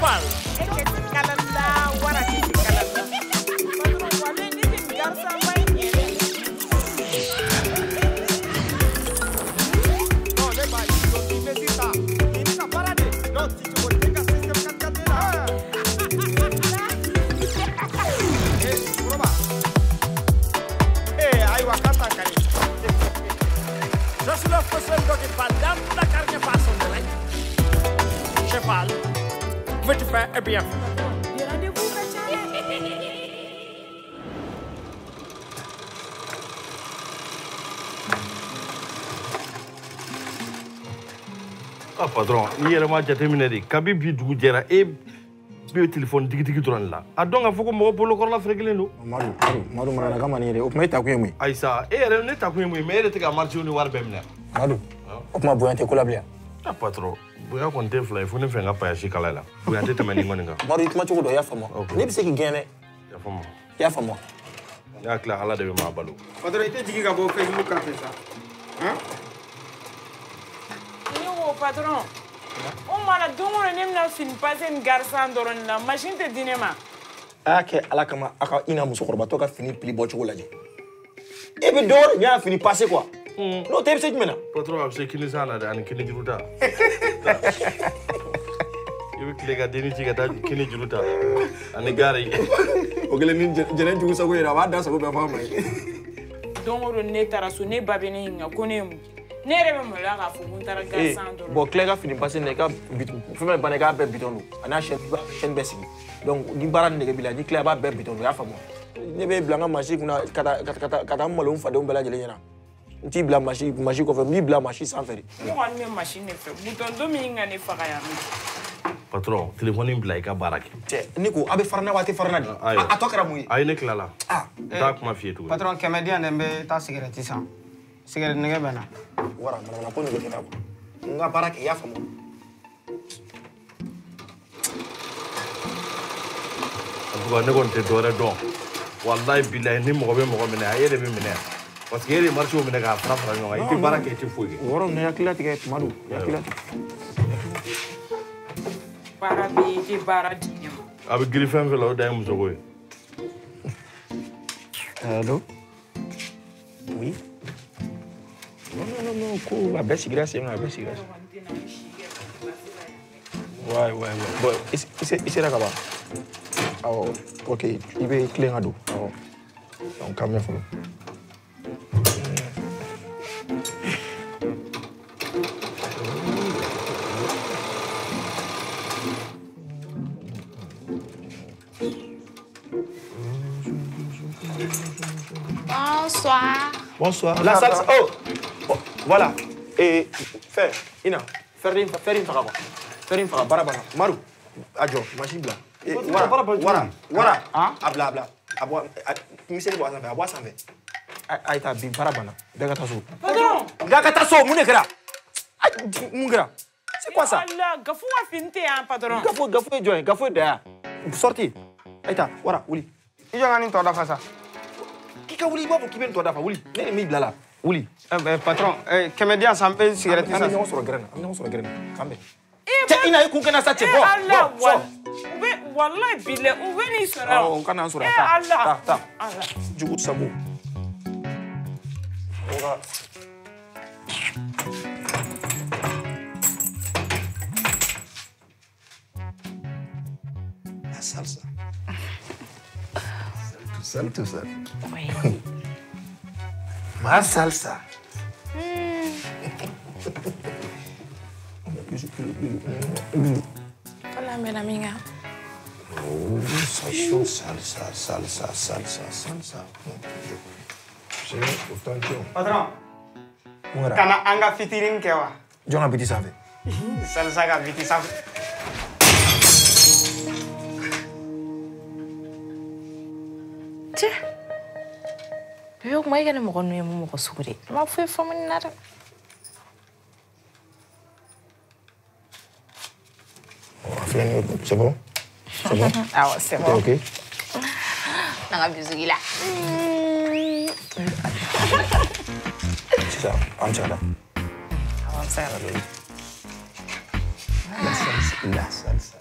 Cheval. Je suis le faiseur de Dakar ne passe en direct. Cheval, vite fait et bien fait. Ah patron, ni yɛrɛ ma jateminɛ de kabi bi dugu jɛra e bɛ téléphone digidigi dɔrɔn de la a dɔn k'a fɔ ko mɔgɔ bolokɔrɔla ferekelen don. Madu Madu marana kama nin yɛrɛ o tuma e ta kun ye mun ye. Ayi sa e yɛrɛ ne ta kun ye mun ye mais e yɛrɛ tɛ ka marché ni wari bɛɛ minɛ. Madu o tuma bonya tɛ ko la bilen. Ah patron bonya kɔni tɛ fila ye fo ne fɛ n ka payasi kala la bonya tɛ tɛmɛ nin kɔni kan. Madu i kuma cogo dɔ i y'a faamu ne bɛ se k'i gɛn dɛ. I y'a faamu. I y'a faamu. Ne hakili la Ala de bɛ maa balo. Patron i tɛ jigin ka bɔ Facebook kan fɛ sa. Han? Patron, o mana don o don ne bɛna fini pase ni garçon dɔrɔn na machine tɛ di ne ma. A y'a kɛ Ala kama a ka i n'a musokɔrɔbatɔ ka fini pili bɔcogo lajɛ. E bɛ dɔ wɛrɛ ɲɛ fini pase quoi. N'o tɛ e bɛ se jumɛn na. Patron a bɛ se kini san na dɛ ani kini juru ta. I bɛ tile ka denni ci ka taa kini juru ta ani gari. O kɛlen ni jɛnɛ jugu sago yɛrɛ a b'a da sago bɛɛ fɔ a ma ye. Don o don ne taara so ne ba bɛ ne ɲininka ko ne ye mun kɛ. Ne yɛrɛ bɛ maloya k'a fɔ ko n taara garçon dɔrɔn. Bon tila i ka fini pase nin na i ka fɛn fɛn banna i k'a bɛɛ bitɔn don a n'a chaîne bɛɛ sigi donc ni baara nege b'i la ni tila i b'a bɛɛ bitɔn don i y'a faamu. Ne bɛ bila n ka machine kunna ka taa n malo n fadenw bɛɛ lajɛlen ɲɛna n t'i bila machine kɔfɛ n b'i bila machine sanfɛ de. Ne kɔni bɛ machine de fɛ butɔn don min ka ne faga yan nɔ. Patron téléphone bila i ka baara kɛ. Cɛ ne ko a bɛ fara n na wa a tɛ fara n na de. A tɔ kɛra mun ye. Ayi ne tilala. N t'a kuma f'i ye tuguni. Patron 100 di yan dɛ n bɛ taa cigarette san. Cigarette nɛgɛ bɛ n na. Wara manamana ko nege tɛ n na quoi. N ka baara kɛ i y'a faamu. En tout cas ne kɔni tɛ dɔwɛrɛ dɔn walayi bilayi ni mɔgɔ bɛ mɔgɔ minɛ a e de bɛ minɛ parce que e de ye marché minɛ k'a fara fara ɲɔgɔn kan i tɛ baara kɛ i tɛ foyi kɛ. O yɔrɔ ninnu na hakili latigɛ Madu hakili latigɛ. Baara bɛ yen i tɛ baara di ne ma. A bɛ girin fɛn fɛn la o dan ye musoko ye. Allo? Oui? Non, non, non, non, ko a bɛɛ sigira sen kan, a bɛɛ sigira sen kan. Ouais, ouais, ouais. Bon, i sera ka ban? Awɔ, ok, i bɛ tilen ka don. Awɔ. Donc, k'an bɛ fɔlɔ. Bonsoir. Bonsoir. La salsa. Oh, oh, voilà. Et fais, Ina, faire une faga quoi. Faire une faga, bara bara. Maru, adjo, machine blanc. Wara, wara, wara. Abla, abla. Abwa, miseli bo sanfɛ, abwa sanfɛ. Ayi ta bi bara bana. Bɛɛ ka taa so. Patron. Bɛɛ ka taa so, mun de kɛra? Mun kɛra? C'est quoi ça? Allah, Gafu ka fini tɛ yan patron. Gafu, Gafu ye jɔn ye? Gafu ye Daya. Sorti. Ayi ta, wara, wuli. I jɔ n ka nin tɔ dafa sa. K'i ka wuli, i b'a fɔ k'i bɛ nin tɔ dafa, wuli. Ne de m'i bila la, wuli. Patron, 100 di yan sa, n bɛ cigarette san. An bɛ ɲɔgɔn sɔrɔ gɛrɛn na, an bɛ ɲɔgɔn sɔrɔ gɛrɛn na, k'an bɛn. Cɛ, i na i kun kɛ na sa, cɛ, bɔ, bɔ, sɔ. U bɛ, walayi bilayi, u bɛ n'i sɔrɔ yan. Awɔ, u ka na n sɔrɔ yan, taa, taa, taa. Jugu sago. O ka. La salsa. Tout seul, tout seul. Oui. Ma salsa. Hola, mi amiga. Oh, c'est salsa, salsa, salsa, salsa. Patron. Kana an ka fitinin kɛ wa? Jɔn ka biti sanfɛ? Salsa ka biti sanfɛ. Cɛ, bi o kuma i ka ni mɔgɔ ninnu ye mun mɔgɔ sugu de ye? N ma foyi faamu nin na dɛ. C'est bon? C'est bon? Ah ouais, c'est bon. Ok. N'an ka bisou k'i la. C'est ça, an bɛ se ka taa. Awɔ, an bɛ se ka taa. La salsa, la salsa.